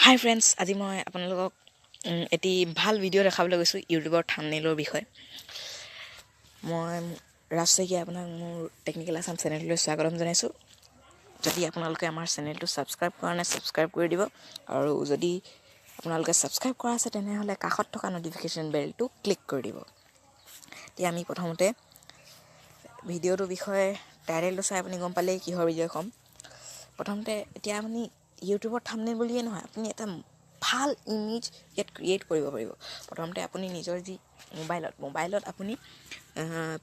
হাই friends, আজি মই আপোনালোকক এটি ভাল ভিডিঅ' দেখাবলৈ গৈছোঁ ইউটিউবৰ থাম্বনেইলৰ বিষয়ে। মই ৰাজ শইকীয়া, আপোনাক মোৰ টেকনিকেল আছাম চেনেলটোলৈ স্বাগতম জনাইছোঁ। যদি আপোনালোকে আমাৰ চেনেলটো ছাবস্ক্ৰাইব কৰা নাই, ছাবস্ক্ৰাইব কৰি দিব আৰু যদি আপোনালোকে ছাবস্ক্ৰাইব কৰা আছে, তেনেহ'লে কাষত থকা ন'টিফিকেশ্যন বেলটো ক্লিক কৰি দিব। এতিয়া আমি প্ৰথমতে ভিডিঅ'টোৰ বিষয়ে, টাইটেলটো চাই আপুনি গম পালেই কিহৰ ভিডিঅ' ক'ম। প্ৰথমতে এতিয়া আপুনি ইউটিউবৰ থাম্বনেইল বুলিয়ে নহয়, আপুনি এটা ভাল ইমেজ ইয়াত ক্ৰিয়েট কৰিব পাৰিব। প্ৰথমতে আপুনি নিজৰ যি মোবাইলত আপুনি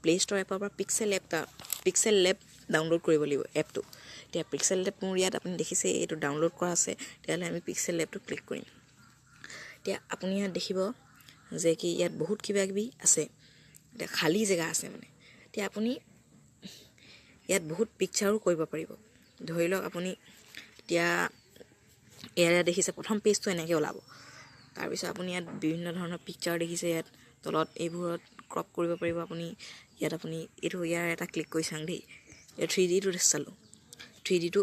প্লে' ষ্ট'ৰ এপৰ পৰা পিক্সেল এপ এটা, পিক্সেল লেব ডাউনলোড কৰিব লাগিব এপটো। এতিয়া পিক্সেল লেব মোৰ ইয়াত আপুনি দেখিছে, এইটো ডাউনলোড কৰা আছে। তেতিয়াহ'লে আমি পিক্সেল লেবটো ক্লিক কৰিম। এতিয়া আপুনি ইয়াত দেখিব যে কি ইয়াত বহুত কিবা কিবি আছে। এতিয়া খালী জেগা আছে মানে। এতিয়া আপুনি ইয়াত বহুত পিকচাৰো কৰিব পাৰিব। ধৰি লওক আপুনি এতিয়া ইয়াতে দেখিছে, প্ৰথম পেজটো এনেকৈ ওলাব। তাৰপিছত আপুনি ইয়াত বিভিন্ন ধৰণৰ পিকচাৰ দেখিছে ইয়াত তলত, এইবোৰত ক্ৰপ কৰিব পাৰিব আপুনি ইয়াত। আপুনি এইটো ইয়াৰ এটা ক্লিক কৰি চাওঁ দেই। ইয়াত 3Dটো চালোঁ, 3Dটো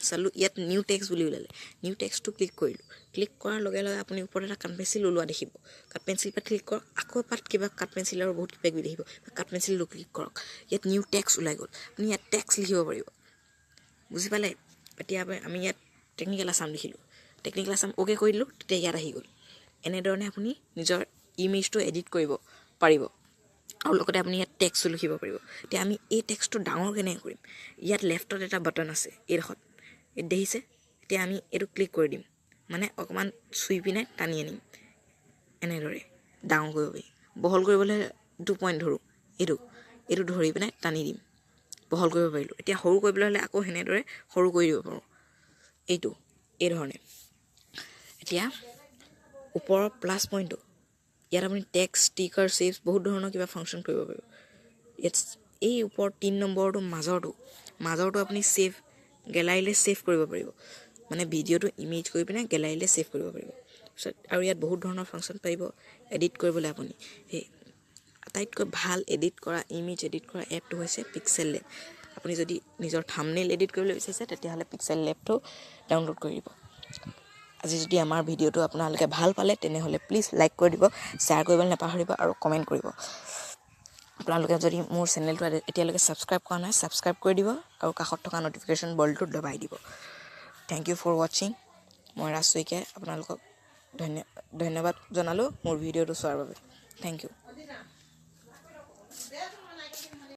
চালোঁ। ইয়াত নিউ টেক্সট বুলি ওলালে। নিউ টেক্সটটো ক্লিক কৰিলোঁ। ক্লিক কৰাৰ লগে লগে আপুনি ওপৰত এটা কাঠ পেঞ্চিল ওলোৱা দেখিব। কাঠ পেঞ্চিল পৰা ক্লিক কৰক। আকৌ পাত কিবা কাঠ পেঞ্চিল আৰু বহুত কিবা কিবি দেখিব। কাঠ পেঞ্চিলটো ক্লিক কৰক। ইয়াত নিউ টেক্সট ওলাই গ'ল। আপুনি ইয়াত টেক্সট লিখিব পাৰিব। বুজি পালে? এতিয়া আমি ইয়াত টেকনিকেল আছাম লিখিলোঁ। টেকনিকেল আছাম অ'কে কৰি দিলোঁ, তেতিয়া ইয়াত আহি গ'ল। এনেধৰণে আপুনি নিজৰ ইমেজটো এডিট কৰিব পাৰিব আৰু লগতে আপুনি ইয়াত টেক্সটো লিখিব পাৰিব। এতিয়া আমি এই টেক্সটো ডাঙৰ কেনেকৈ কৰিম? ইয়াত লেফ্টত এটা বাটন আছে এইডোখৰত, এইটো দেখিছে। এতিয়া আমি এইটো ক্লিক কৰি দিম, মানে অকণমান চুই পিনে টানি আনিম। এনেদৰে ডাঙৰ কৰিব পাৰি। বহল কৰিবলৈ এইটো পইণ্ট ধৰোঁ, এইটো ধৰি পিনে টানি দিম, বহল কৰিব পাৰিলোঁ। এতিয়া সৰু কৰিবলৈ হ'লে আকৌ সেনেদৰে সৰু কৰি দিব পাৰোঁ, এইটো এই ধৰণে। এতিয়া ওপৰৰ প্লাছ পইণ্টটো, ইয়াত আপুনি টেক্সট, ষ্টিকাৰ, শ্বেপছ, বহুত ধৰণৰ কিবা ফাংচন কৰিব পাৰিব। ইয়াত এই ওপৰৰ 3 নম্বৰটো, মাজৰটো আপুনি ছেভ, গেলাৰীলৈ ছেভ কৰিব পাৰিব। মানে ভিডিঅ'টো ইমেজ কৰি পিনে গেলাৰীলৈ ছেভ কৰিব পাৰিব। তাৰপিছত আৰু ইয়াত বহুত ধৰণৰ ফাংচন পাৰিব এডিট কৰিবলৈ আপুনি। সেই আটাইতকৈ ভাল এডিট কৰা, ইমেজ এডিট কৰা এপটো হৈছে পিক্সেল লেব। আপুনি যদি নিজৰ থাম্বনেইল এডিট কৰিবলৈ বিচাৰিছে, তেতিয়াহ'লে পিক্সেল লেবটো ডাউনলোড কৰি দিব। আজি যদি আমাৰ ভিডিঅ'টো আপোনালোকে ভাল পালে, তেনেহ'লে প্লিজ লাইক কৰি দিব, শ্বেয়াৰ কৰিবলৈ নাপাহৰিব আৰু কমেণ্ট কৰিব। আপোনালোকে যদি মোৰ চেনেলটো এতিয়ালৈকে ছাবস্ক্ৰাইব কৰা নাই, ছাবস্ক্ৰাইব কৰি দিব আৰু কাষত থকা ন'টিফিকেশ্যন বলটো দবাই দিব। Thank you for watching. মই ৰাজ শইকীয়াই আপোনালোকক ধন্যবাদ জনালোঁ মোৰ ভিডিঅ'টো চোৱাৰ বাবে। Thank you.